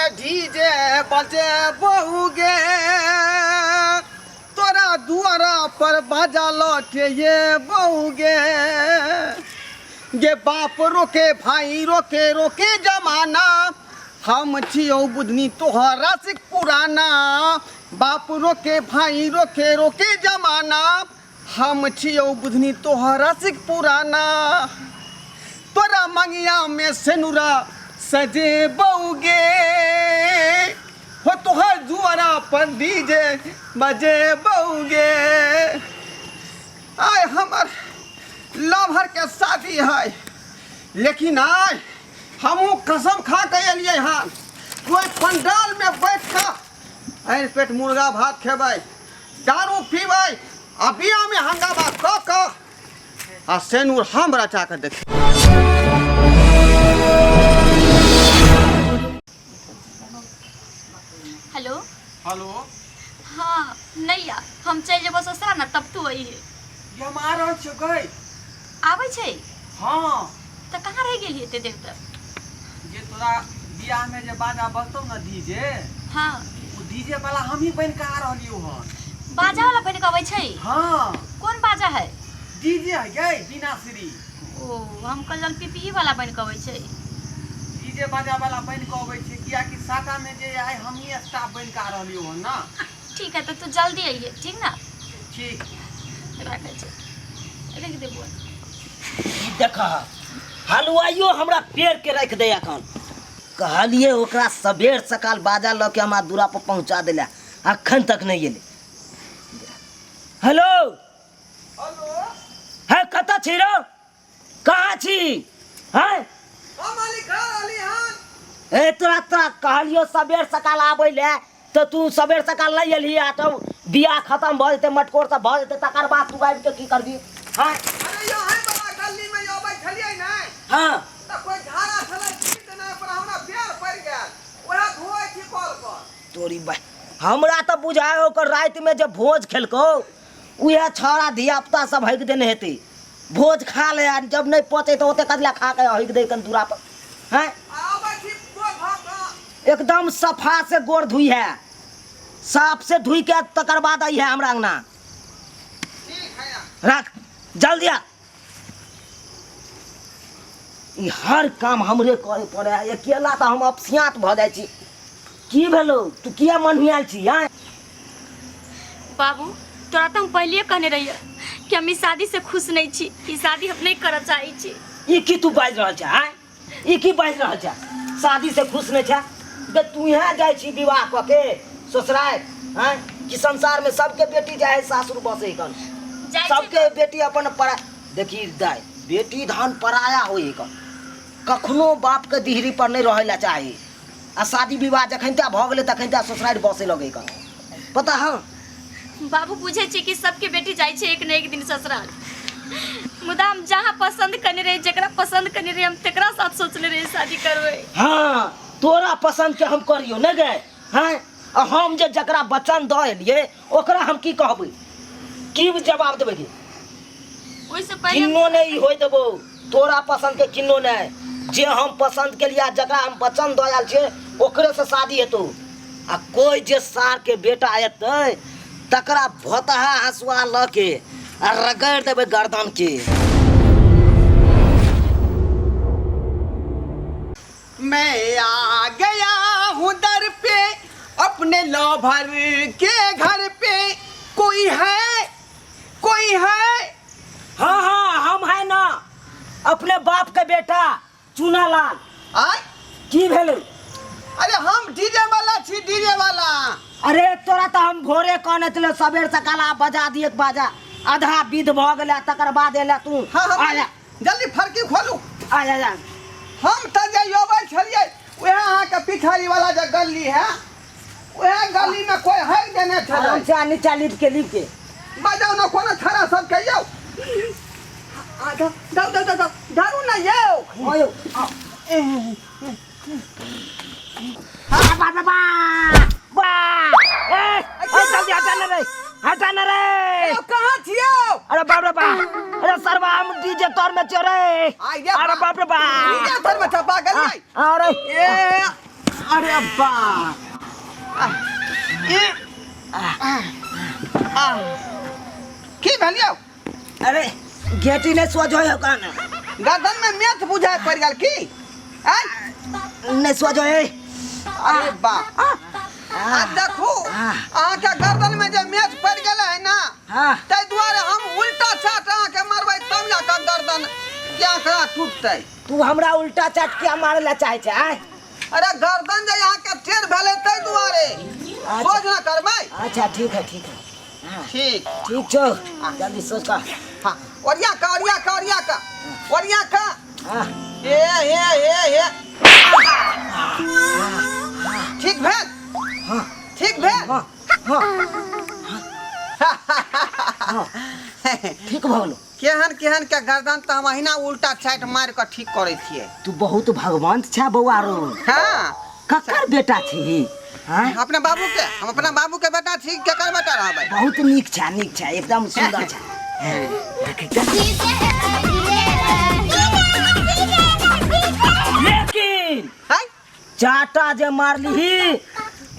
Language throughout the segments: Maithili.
में डीजे बजे बहुगे, तोरा दुआरा पर बाजा लौटे ये बहुगे। गे बाप रोके भाई रोके रोके जमाना, हम छियौ बुधनी तोहरा से पुराना। बाप रोके भाई रोके रोके जमाना, हम छियौ बुधनी तोहरा से पुराना। तोरा मंगिया में सेनुरा सजे बउगे, हो तोहर दुआरा पर डीजे बजे बउगे। आय हमर लभर के शादी है, लेकिन आय हमहूँ कसम खा के एलियै हन, कोई पंडाल में बैठ कऽ आड़ि पेट मुर्गा भात खेबै, दारू पीबै आ बियाह में हंगामा कऽ कऽ आ सेनूर हम रचा कऽ देख। हेलो। हेलो। हाँ नैया, हम चलि जेबो ससुरा ने तब तू अइहे। ये हम आ रहल छियौ गई। आबै छै? हाँ। तऽ कहाँ रहि गेलियै एते देर तक? जे तोरा बियाह में जे बाजा बजतौ ने डीजे, हाँ, ओ डीजे वाला हमही बनि कऽ आ रहलियौ हन। बाजा वाला बनि कऽ अबै छै? हाँ। कोन बाजा है? डीजे है गई बिना श्री। ओ हम कहलियै पीपीई वाला बनि कऽ अबै छै। डीजे बाजा वाला बनि कऽ अबै छै, कियाकि साटा में जे आइ हमही स्टाफ बनि कऽ आ रहलियौ हन ना। ठीक है, तऽ तू जल्दी अइहे, ठीक ना? ठीक। राखै छी, रख दे बोल। ई देख, हलुआइयो हमरा पेड़ के राखि दे। अखन कहलिए ओकरा सबेर सकाल बाजा लऽ के हमरा दूरा पर पहुंचा देला, अखन तक नहीं एलै। हेलो। हेलो। है, कतऽ छी रौ? कहाँ छी हैं? हम मालिक घर रहली हन। ए तोरा तोरा कहलियो सबेर सकाल आबै ले, तऽ तू सबेर सकाल नहीं एलही, आ तब बियाह खत्म भऽ जेतै, मटकोर सब भऽ जेतै, तकर बाद तू आबि कऽ की करबी हैं? अरे यो है बाबा गली में यो बैठलियै ने। हाँ। तऽ कोई झाड़ा छलै छीट देने पर हमरा पैर पड़ि गेल, ओएह धोए छी कल पर। तोरी बा, हमरा तऽ बुझाय ओकर रातिमे जे भोज खेलकौ, उएह छौड़ा धियापुता सब हगि देने हेतै। भोज खा ले आ जब नहीं पचे तऽ ओते कदला खा के हगि दै कन दूरा पर हैं। आबै छी गोर धो कऽ। एकदम सफा से गोर धुई है, साफ से धुई के तकर बाद आई है हमरा अंगना। ठीक है। रख, जल्दी आ। ई हर काम हमरे करे पड़े है, अकेला तऽ हम अपसियात भऽ जाइ छी। की भेलौ, तू किया मन्हियाल छी आँय? बाबू, तोरा तऽ हम पहले कहने रहिए कि हम ई शादी से खुश नहीं छी, ई शादी हम नहीं करऽ चाहै छी। ई की तू बाजि रहल छै आँय? ई की बाजि रहल छै, शादी से खुश नहीं छै? बे तू यहाँ जाइ छी विवाह कऽ के ससुराल आँय, कि संसार में सबके बेटी जाइ है सासुर बसै कन? जाइ छै। सबके बेटी अपन परा देखी दाइ, बेटी धन पराया होइ कन, कखनो बाप के दिहरी पर नहीं रहै ला चाही। आ शादी विवाह जखन ता भऽ गेलै तखन ता ससुरारि बसै लगै कन, पता हौ? बाबू, बुझै छी कि सबके बेटी जाइ छै एक ने एक दिन ससुराल, मुदा हम जहाँ पसंद करने रही, जकरा पसंद करने रही, हम तेकरा साथ सोचने रही शादी करबै। हाँ, तोरा पसंद के हम करियो ने गए हैं, आ हम जे जकरा वचन दऽ एलियै ओकरा हम की कहबै, की जवाब देबै? की ओहिसँ पहिले किन्नो नहि ई होय देबो तोरा पसंद के, किन्नो नहि। जे हम पसंद के लिए, जकरा हम वचन दऽ आयल छियै, ओकरे से शादी हेतौ। आ कोई जे सार के बेटा एतै तकरा भोतहा हँसुआ लऽ के आ रगड़ि देबै गर्दन के। मैं आ गया हूँ दर पे अपने लवर के घर पे, कोई है, कोई है? हाँ हाँ, हम है ना अपने बाप के बेटा चूना लाल। आय? की भेलै? अरे हम डीजे वाला छी, डीजे वाला। अरे तोरा तऽ हम भोरे कहने छलियौ सबेर सकाल आ बजा दिए बाजा, आधा विध भऽ गेलै तकर बाद एलै तू। हाँ हाँ। आ जा। जल्दी फरकी खोलू। आ जा जा। हम तऽ जे अबै छलियै, उएह अहाँके पिछाड़ी वाला जे गली है, उएह गली में कोई हक देने छलै। आराम से आ नीचा, लिप के लिप के। बजाउ ने कोनो छड़ा सबके यौ। आ दौ दौ दौ दौ धरू ने यौ। हाँ यौ, आ। बा बा बा बा, ए ए, जल्दी हटा न रे, हटा न रे। यौ, कहाँ छियौ? अरे बाप रे बा, अरे सरवा, हम डीजे तोर में चोरे। आ ये। अरे बाप रे बा। डीजे तर में छपा गेलियै। अरे। ए। अरे बाप आ, की भेल यौ? अरे गेटी नहीं सोझ होय कान। गर्दन में मेथ बुझाय पड़ गेल की? आय नहीं सोझ होय। अरे बाप, आ देखू अहाँके गर्दन में जे मेथ पड़ गेल है ना, हाँ, ताहि दुआरे हम उल्टा चाट अहाँके मारबै तब जाकऽ गर्दन के आंकड़ा टूटतै। तू हमरा उल्टा चाट के मारे ला चाहे छै? आय अरे गर्दन जे अहाँके टेढ़ भेलै ताहि दुआरे सोझ ना करबै। अच्छा ठीक है, ठीक है। हाँ। ठीक ठीक छौ, जल्दी सोच का। हाँ, ओरिया का, ओरिया का, ओरिया का, ओरिया का। हाँ। ए ए ए ए, ठीक भेल? हाँ। ठीक भेल? हाँ हाँ हाँ, ठीक भऽ गेलो। केहन केहन के गर्दन तऽ हम अहिना उल्टा छाटि मारि कऽ ठीक करै छियै। तू बहुत भगवंत छा बौआ रो। हाँ। ककर बेटा छी? हाँ? अपना बाबू के। हम अपना बाबू के बेटा छी, केकर बेटा रहबै? बहुत नीक छा, नीक छा, एकदम सुंदर छा। देखै तऽ। लेकिन हैं? चाटा जे मारलिही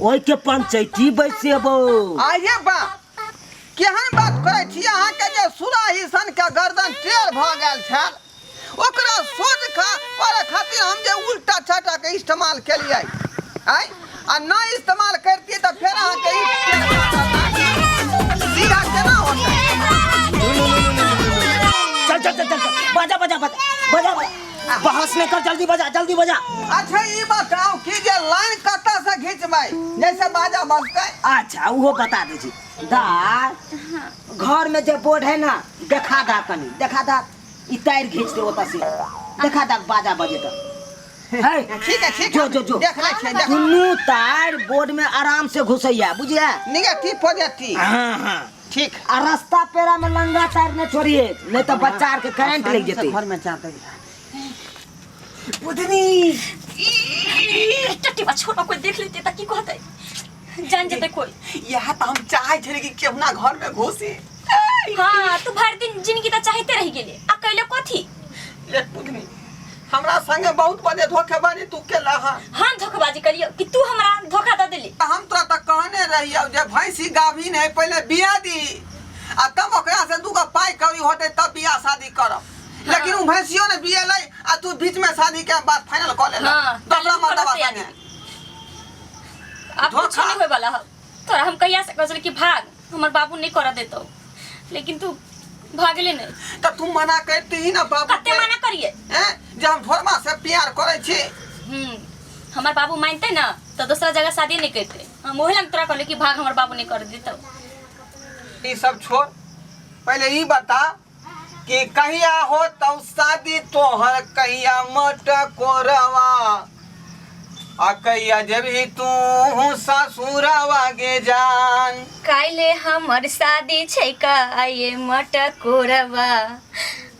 ओहि के पंचैती बैसेबो। आइए बा, केहन बात करै छी? अहाँके जे सुराही सन के गर्दन टेढ़ भऽ गेल छल ओकरा सोझ करे खातिर हम जे उल्टा छाटा के इस्तेमाल केलियै। आय आ नहि इस्तेमाल करतियै तऽ फेर अहाँके ई टेढ़ भऽ गेल, सीधा केना होतै? चल चल चल चल चल, बजा बजा बजा बजा बजा, बहस नहीं कर, जल्दी बजा, जल्दी बजा। अच्छा ई बताउ कि जे लाइन कतऽ से घिचबै जैसे बाजा बजतै? अच्छा उहो बता दै छी। दा घर में जे बोर्ड है ना, देखा दा, कनी देखा दा, ई तार घींच दे ओतऽ से, देखा दा बाजा बजे तऽ है। ठीक है, ठीक जो है। जो जो देख लै छियै, देख। दुनू तार बोर्ड में आराम से घुसैया, बुझिया? Negative positive. हाँ हाँ। ठीक। आ रास्ता पेरा में लंगा तार नहीं छोड़िए, नहीं तो बच्चा आर के करंट लग जेतै। घर में जाते बुधनी। टट्टी छोड़ा, कोई देख लेते त की कहते? जान जेते कोई। यह तो हम चाहे छे कि केहुना घर में घुसी। हाँ, तू भर दिन जिंदगी त चाहते रह गेले, आ कैले कथी? एक बुधनी, हमरा संगे बहुत बड़े धोखेबाजी तू केला। हाँ, हम धोखेबाजी करियो कि तू हमरा धोखा दे देली? हम तोरा तक कहने रहियो जे भैंसी गाभिन है, पहले बिया दी आ तब ओकरा से दूगो पाई कौड़ी होते तब बियाह शादी करब। लेकिन उ भैंसियो ने बियेलै आ तू बीच में शादी के बात फाइनल कऽ लेला। हाँ, दोसरा पहले मर्दबा तैयारी। संगे। आब कुछ धोखा। नहीं होए वाला है तोरा। हम कहिया से कहल कि भाग, हमर बाबू नहीं कर देतो, लेकिन तू भागले नहीं। तऽ तू मना करती ही ना बाबू कते के। मना करिए? हैं? जे हम भोरमा से प्यार करै छी। हमर बाबू मानते ना तो दूसरा जगह शादी नहीं करते। हम ओही लंग तोरा कहले कि भाग, हमर बाबू नहीं कर देतो। ई सब छोड़, पहले ई बता कि कहिया हो तो शादी तोहर, कहिया मट कोरवा आ कहिया जबही तू ससुरवा गे जान? काल्हे हमर शादी छै काये मटकोरवा,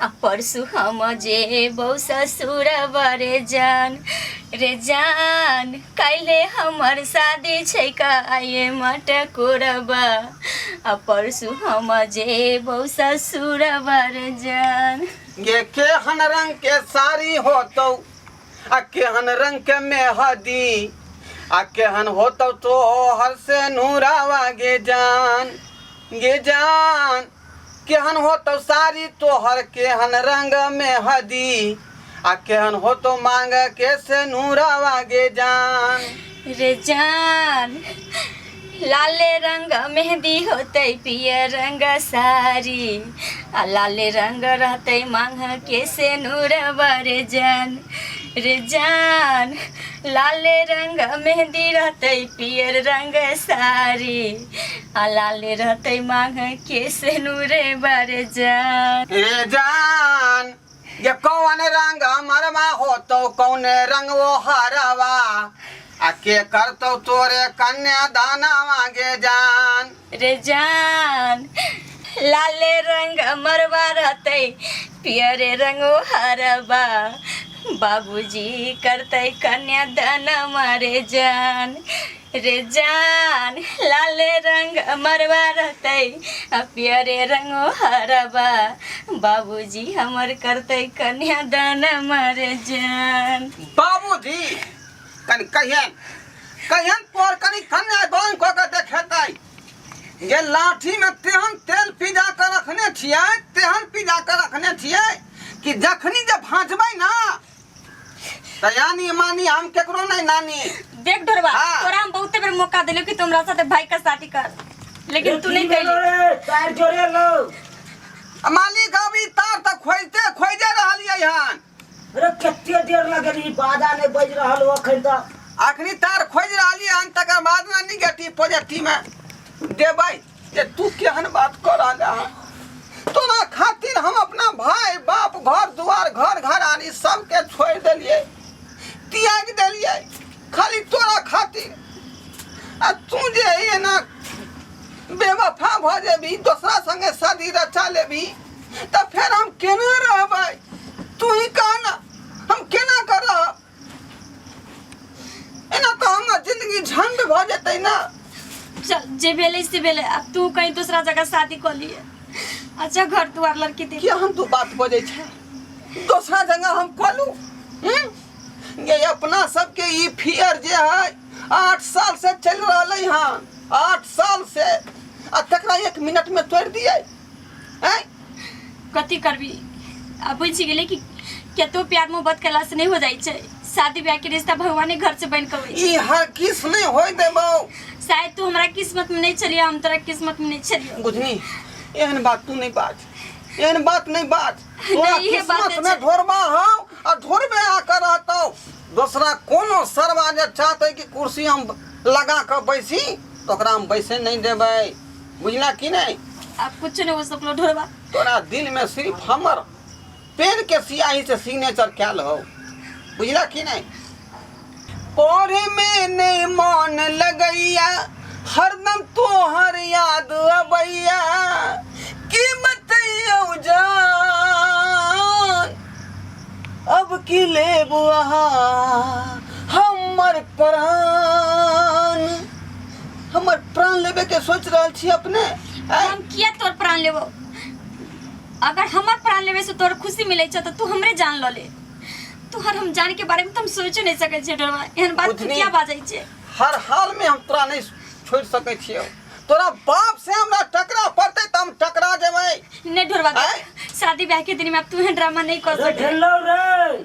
आ परसू हम जेबौ ससुरवा रे जान, रे जान। काल्हे हमर शादी छै काये मटकोरवा, आ परसू हम जेबौ ससुरवा रे जान। गे केहन रंग के साड़ी होतौ आ केहन रंग के मेहदी आ केहन होतौ तोहर से नूरावा गे जान, गे जान? केहन होतौ साड़ी तोहर, केहन रंग मेहदी आ केहन होतौ मांग के से नूरावा गे जान? रे जान, लाले रंग मेहंदी होतै, पियर रंग साड़ी आ लाले रंग रहतै मांग के से नूरवा रे जान, रे जान। लाले रंग मेहंदी रहतै, पियर रंग साड़ी आ लाले रहतै मांग के से नूरवा रे जान। रे जान, ये कौन रंग मरवा होतौ, कौन रंग वो हरवा आ के करतौ तोरे कन्या दानावा गे जान? रे जान, लाले रंग मरवा रहतै, पियरे रंग हरबा, बाबूजी करतै कन्या दान मारे जान, रे जान। लाले रंग मरवा रहतै आ पियरे रंग हरबा, बाबूजी हमर करतै कन्या दान मारे जान। बाबूजी कनि कहियन। केहन तोर कनि कन्यादान कऽ के देखेतै जे लाठी में तेहन तेल पिजा के रखने छियै, तेहन पिजा के रखने छियै कि जखनी जे भाँजबै ना त यानी मानी हम केकरो नहीं नानी। देख ढोरबा, हाँ। तोरा हम बहुते बेर मौका देलियो कि तुम हमरा साथे भाई का शादी कर, लेकिन तू नहीं कैली। रे तार जोड़े लो। मालिक अभी तार तऽ खोजते खोजे रहलियै हन। अरे कते देर लगल ई बाजा नहीं बज रहल हो अखन तक। अखनी तार खोजि रहलियै हन, तकर बाद ने निगेटिव पॉजिटिव में देबै जे तू केहन बात कऽ रहल हन। तोरा खातिर हम अपना भाई बाप घर दुआर घर घरारी सबके छोड़ि देलियै, त्याग देलियै खाली तोरा खातिर। आ तू जे एना बेवफा भऽ जेबही, दोसरा संगे शादी रचा लेबही, तऽ फेर हम केना रहबै? तू ही कह ना, हम केना कर रहब? एना तऽ हमर जिंदगी झंड भऽ जेतै ना। चल जे भेलै से भेलै, अब तू कहीं दूसरा जगह शादी कर लिए, अच्छा घर दुआर लड़की दे। केहन तू बात बजै छै, दोसरा जगह हम कऽ लू? ये अपना सबके ई फियर जे है 8 साल से चलि रहलै हन, 8 साल से, आ तकरा 1 मिनट में तोड़ि दियै? हैं? कथी करबी, अब बुझि गेलै कि केतो प्यार मोहब्बत केला से नहीं हो जाइ छै, शादी ब्याह के रिश्ता भगवाने घर से बन के होइ छै। ई हर किस नहीं होय देबौ। शायद तू हमरा किस्मत में नहीं छलियै, हम तोरा किस्मत में नहीं छलियै। बुझनी, एहन बात तू नहीं बाज, एहन बात नहीं बाज। तोरा नहीं, इहे बात किस्मत में छै। ढोरबा हौ आ ढोरबे आकर रहतौ। दोसरा कोनो सरवा जे चाहते कि कुर्सी हम लगा के बैसी, तो ओकरा हम बैसे नहीं देबै, बुझला कि नहीं? अब कुछ नहीं हो सकलो ढोरबा। तोरा दिल में सिर्फ हमर पेन के सियाही से सिग्नेचर कैल हो, बुझला कि नहीं? पढ़े में नहीं मन लगैया, हरदम तोहर याद अबैया, की बतैयौ जान, अब की लेबू अहाँ हमर प्राण। हमर प्राण लेबे के सोच रहल छी अपने? हम किया तोर प्राण लेबो? अगर हमर प्राण लेबे से तोर खुशी मिलै छ त तू हमरे जान ल ले। तोहर हम जान के बारे में त हम सोचो नहीं सकै छियै डरवा, एहन बात तू बुझनी। किया बाजै छै? हर हाल में हम तोरा नहीं छोड़ सकै छियौ। तोरा बाप से हमरा टकरा पड़तै त हम टकरा जेबै। नहीं ढोरवा, आँय? शादी ब्याह के दिन में अब तू एहन ड्रामा नहीं कर रे सकै। भेलौ रे,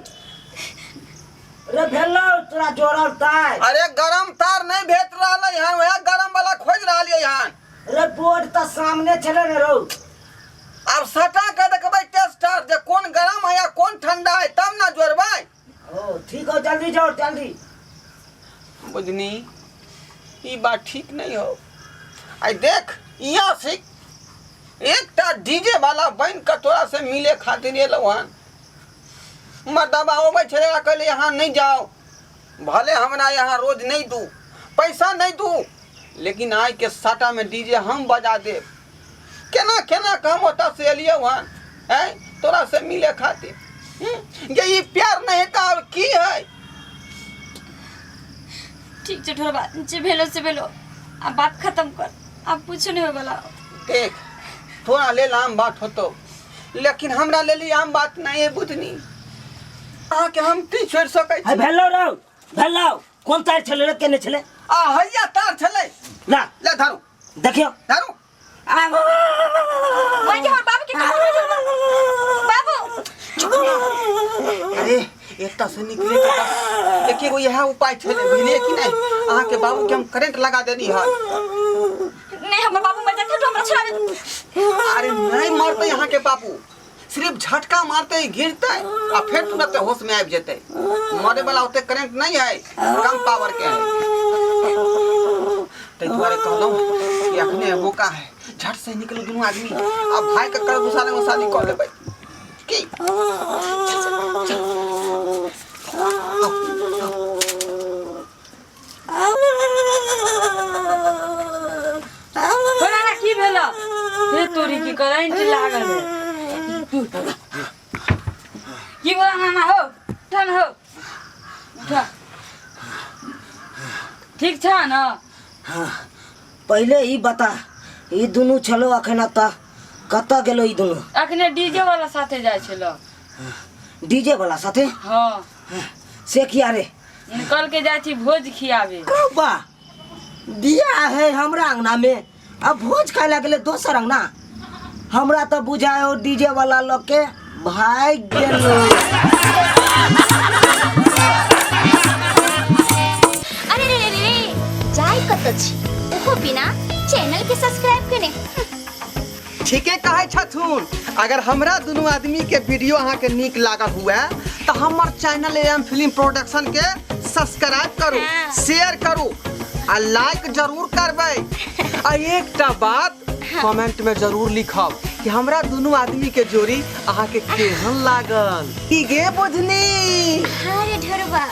रे भेलौ तोरा जोड़ल तार। अरे गरम तार नहीं भेट रहलै हन, वएह गरम वाला खोजि रहलियै हन। रे बोर्ड त सामने छलै ने रौ। आब सटा के देखबै टेस्टर जे कोन गरम है या कोन ठंडा है, तब ना जोड़बै। ओ ठीक हो, जल्दी जोड़ जल्दी। बुझनी, ई बात ठीक नहीं हो। आई देख यहाँ से एकटा डीजे वाला बन के तोरा से मिले खातिर एलौ हन। मर्दबा अबै छलै, कहले यहाँ नहीं जाओ, भले हमरा यहाँ रोज नहीं दू, पैसा नहीं दू, लेकिन आइ के साटा में डीजे हम बजा देब। केना केना के हम ओतऽ से एलियौ हन हैं तोरा से मिले खातिर। जे ई प्यार नहीं है तऽ और की है? ठीक छै ढोरबा, जे भेलो से भेलो, अब बात खत्म कर, अब कुछ नहीं होय वाला। देख तोरा लेल आम बात होतो, लेकिन हमरा लेल ई आम बात नहीं है बुधनी। अहाँके हम की छोड़ि सकै है छी? भेलौ रौ, भेलौ। कोन तार छलै रे, केने छलै? आ हैया तार छलै। ला ले धरू। देखियौ। धरू। आ वही हमर बाबू के बाबू। अरे एकटा से निकले के बस एके गो इएह उपाय छलै, बुझलियै कि नहि? अहाँके बाबू के हम करेंट लगा देनी हन। नहीं हमर बाबू मर जाते तो हमरा छोड़ा दे। अरे नहीं मरते अहाँके बाबू, सिर्फ झटका मारते गिरते आ फिर तुरंत होश में आबि जेतै। मरे वाला ओते करेंट नहीं है, कम पावर के है। ताहि दुआरे कहलहुँ कि अखने मौका है, झट से निकलू दुनू आदमी, आ भाई के कर गुस्सा में शादी कऽ लेबै की? तोरा ना की भेल हे? तोरी की करंट लागल है। की बोला मामा हो? उठा न हो, उठा। ठीक छ न? पहिले ई बता, ई दुनू छलो अखन एतऽ, कतऽ गेलो ई दुनू? अखने डीजे वाला साथे जाइ छलो। डीजे वाला साथे? हाँ। से किया रे? निकल के जाइ छी भोज खियाबे। बा बियाह है हमरा अंगना में आ भोज खाए ला गेलै दोसर अंगना। हमरा तऽ बुझाय डीजे वाला लऽ के भागि गेलो। अरे रे रे रे, जाय कत छी ओहो बिना चैनल के सब्सक्राइब केने। ठीके कहै छथुन। अगर हमरा दुनू आदमी के वीडियो अहाँ के नीक लागल हुए तो हमर चैनल एम फिल्म प्रोडक्शन के सब्सक्राइब करू, हाँ। शेयर करू आ लाइक जरूर करबै। आ एकटा बात कमेंट में जरूर लिखब कि हमरा दुनू आदमी के जोड़ी अहाँ के केहन लागल। की गे बुझनी? हाँ रे ढोरबा।